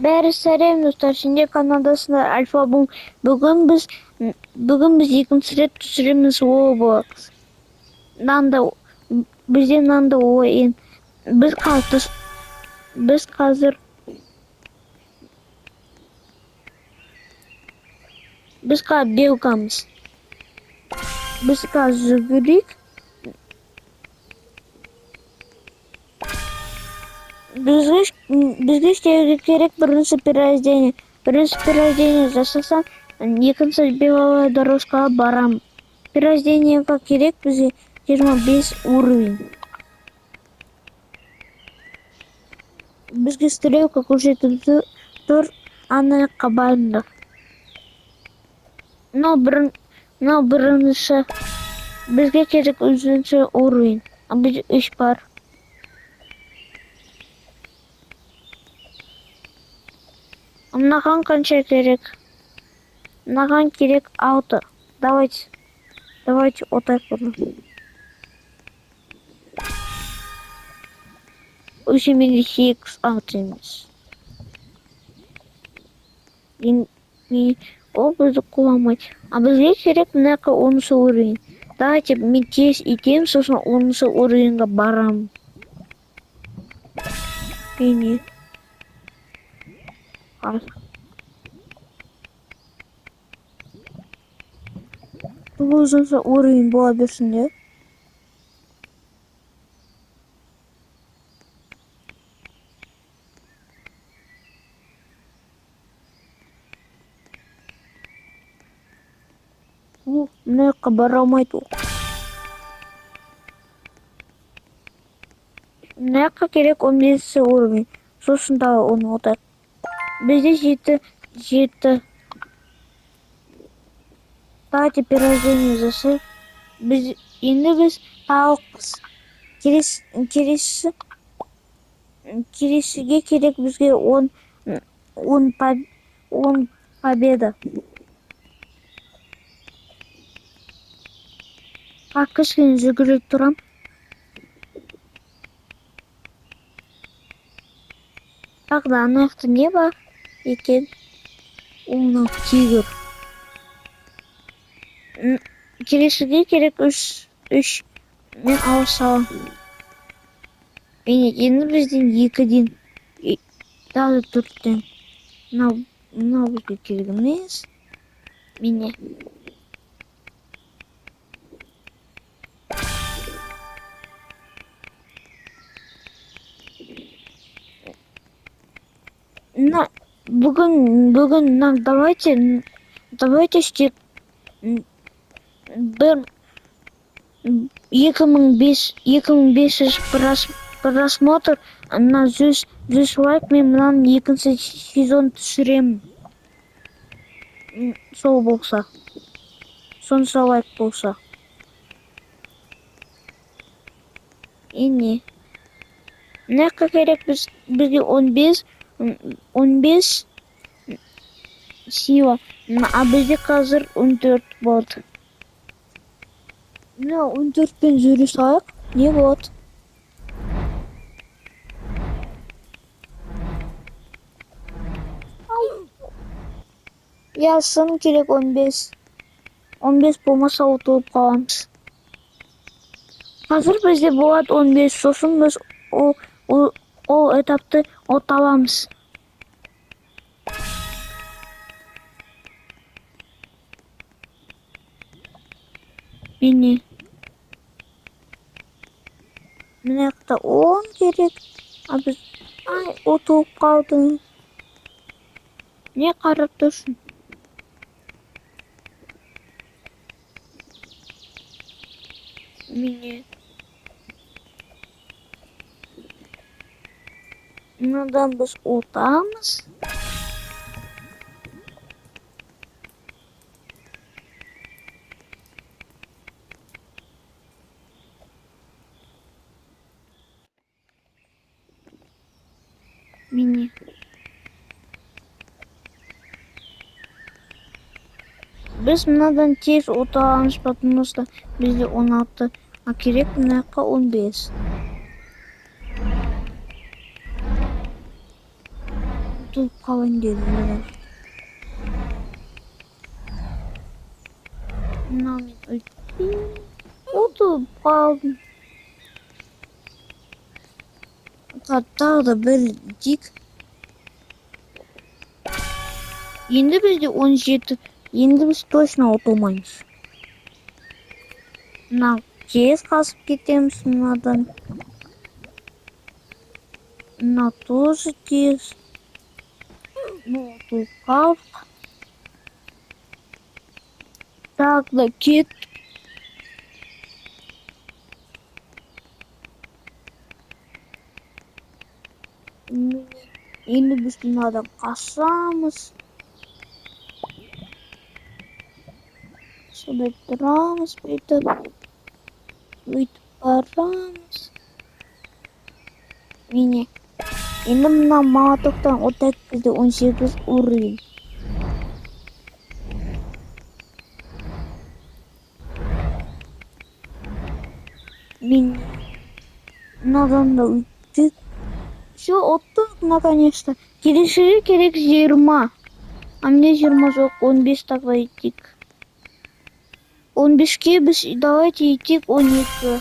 Бәрі сәлем, достар, сендер каналдасыңдар, Альфа Бум. Бүгін біз екінші рет түсіреміз Roblox. Мынанда бізде мынандай ойын. Біз қазір біз қазір біз қазір белкамыз. Біз қазір жүгірейік. Бізге істеуге керек бірінші перерождение. Бірінші перерождение жасасам, екінші белая дорожкаға барам. Перерождениеға керек бізге 25 уровень. Бізге стрелка көрсетіп тұр, ана жаққа барыңдар. Мынау бірінші. Бізге керек үшінші уровень. А бізде үш бар. Мынаған қанша керек? Мынаған керек алты. Давайте. Давайте отайық бұны. Уже менде сегіз, алты емес. Ол бізді құламайды. А бізге керек мына жаққа 10-шы уровень. Давайте мен тез итемін, сосын 10-шы уровеньға барамын. Міне. Ал. 9-шы уровень бола берсін де. О, мына жаққа бара алмайды ол. Мына жаққа керек 15-ші уровень. Сосын да оны отайық. Бізде жеті. Давайте перерождение жасайық. Енді біз тауықпыз. Келесіге керек бізге 10 победа. Так, кішкене жүгіріп тұрам. Так, да, ана жақта не бар екен? О, мынау тигр. Келесіге керек үш. Мен ала саламын. Міне, енді бізден екіден, даже төрттен. Мынау бізге керек емес. Міне. Мына, бүгін мына, давайте істеп, бір, 2500 просмотр, мына 100 лайк, мен мынаның екінші сезон түсіремін. Сол болса. Сонша лайк болса. Ене. Мына жаққа керек бізге 15 сила. А бізде қазір 14 болды. Мына 14-пен жүре салайық, не болады? Ай. Я, сын керек 15. 15 болмаса ұтылып қаламыз. Қазір бізде болады 15, сосын біз ол этапты ұта аламыз. Міне. Мына жақта 10 керек. А біз, ай, ұтылып қалдым. Не қарап тұрсың? Міне. Мынадан біз ұтамыз. Міне. Біз мынадан тез ұта аламыз, потому что бізде 16, а керек мына жаққа 15. Ұтылып қалайын дедім мынадан. Мынау мен өйтпеймін. Ұтылып қалдым. Тағы да бір дик. Енді бізде 17. Енді біз точно ұтылмаймыз. Мына тез қасып кетеміз мынадан. Мына тоже тез. Ну, ұтылып қалдық. Так, да кет. Енді біз мынадан қашамыз. Сондай тұрамыз бүйтіп. Өйтіп барамыз. Міне. Енді мына молотоктан ұтайық, бізде 18 уровень. Міне. Мынадан да өттік. Все, ұттық, наконец-то. Келесіге керек 20. А мне 20 жоқ, 15 тогда етейік. 15-ке біз давайте етейік 12.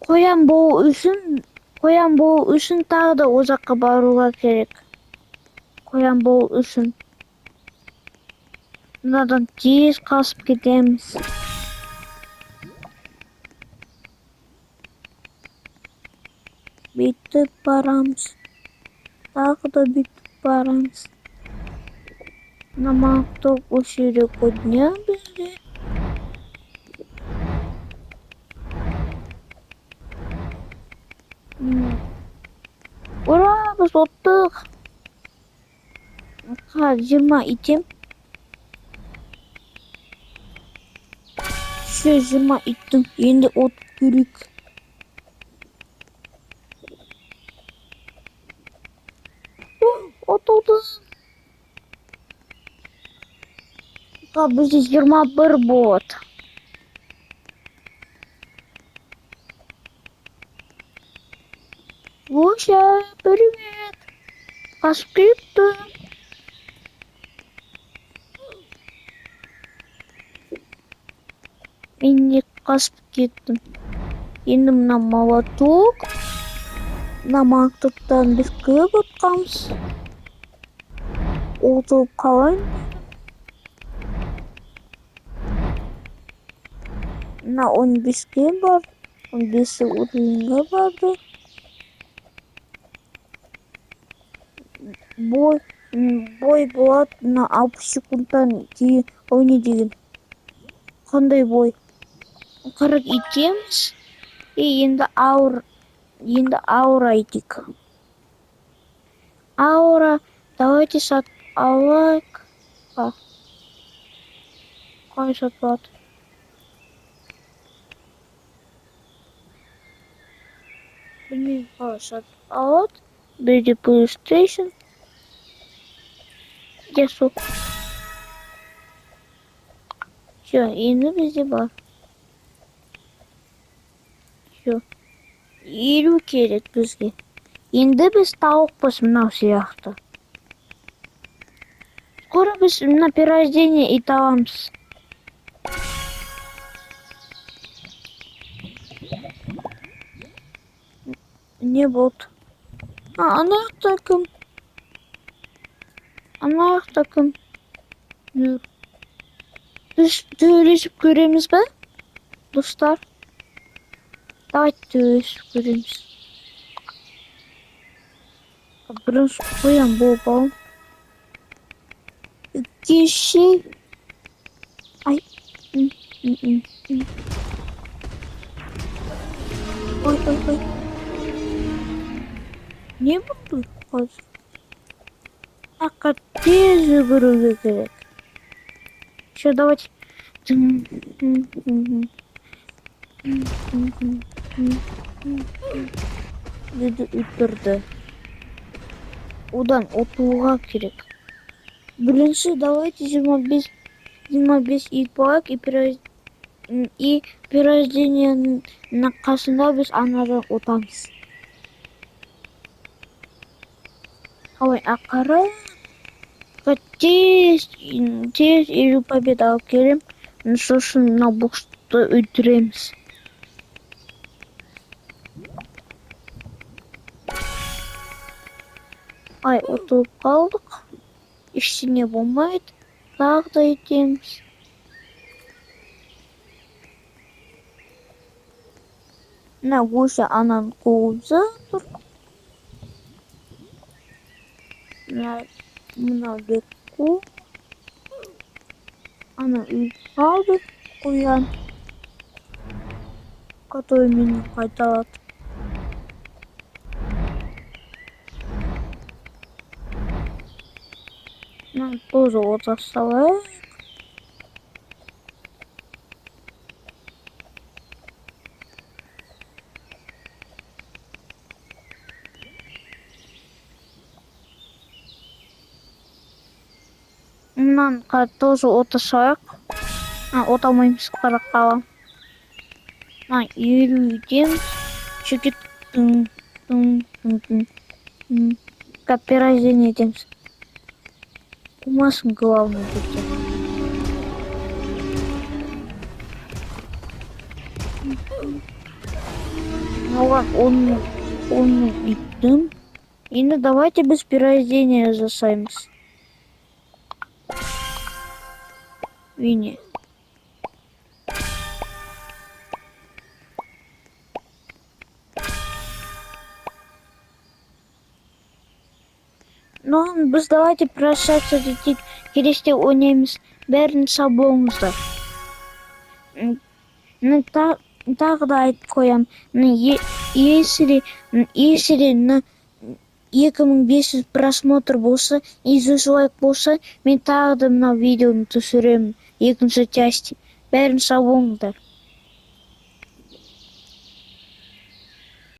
Қоян болу үшін, қоян болу үшін тағы да ол жаққа баруға керек. Қоян болу үшін. Мынадан тез қасып кетеміз. Бүйтіп барамыз. Тағы да бүйтіп барамыз. Мына молоток осы жерде көрінеді бізде. Ура, біз ұттық. Қазір 20 итем. Все, 20 иттім. Енді ұтып көрейік. Ұтылдым. Бізде 21 болады. Луся, привет. Қашып кеттім. Мен не қашып кеттім. Енді мына молоток. Мына молотоктан біз көп ұтқанбыз. Ұтылып қалайын. Мына 15-ке бар. 15-і уровеньге барды. Бой болады мына 60 секундтан кейін. Ол не деген? Қандай бой? 40 етеміз. И енді ауыр, енді аура етейік. Аура, давайте сатып алайық. Қалай сатып алады? Білмеймін қалай сатып алады. Бізде PlayStation. Я сол. Все, енді бізде бар. Все. 50 керек бізге. Енді біз тауықпыз мынау сияқты. Скоро біз мына перерождение ете аламыз. Не болды? А, ана жақта кім? Ана жақта кім? Жүр. Біз төбелесіп көреміз бе? Достар. Давайте төбелесіп көреміз. Бірінші қоян болып алым. Кеше. Ай. Ой, ой, ой. Не болды қазір? Аққа тез жүгіруге керек. Все, давайте. Деді үттірді. Одан ұтуға керек. Бірінші давайте 25 ит болайық и перерождениенің қасында біз анадан ұтамыз. Қалай ақыры тез тез 50 победа алып келем. Сосын мына боксты өлтіреміз. Ай, ұтылып қалдық. Ештеңе болмайды. Тағы да етеміз. Мына Гоша ананы қуып жатыр. Мынау легко. Ана өліп қалды қоян. Который мені қайталады. Мынаны тоже ота салайық. Мынаны тоже ота салайық. Ота алмаймыз, қарап қаламын. Мына 50-ден чекет тың тың тың тың тың. Перерождение етеміз. Қумасын главный бізде. Оған 10 000 иттім. Енді давайте біз перерождение жасаймыз. Вине. Ну, біз давайте прощаться етейік. Келесіде ойнаймыз. Бәрін сау болыңыздар. Тағы да айтып қоямын. Если на 2500 просмотр болса и 100 лайк болса, мен тағы да мына видеоны түсіремін. Екінші часть. Бәрін сау болыңыздар.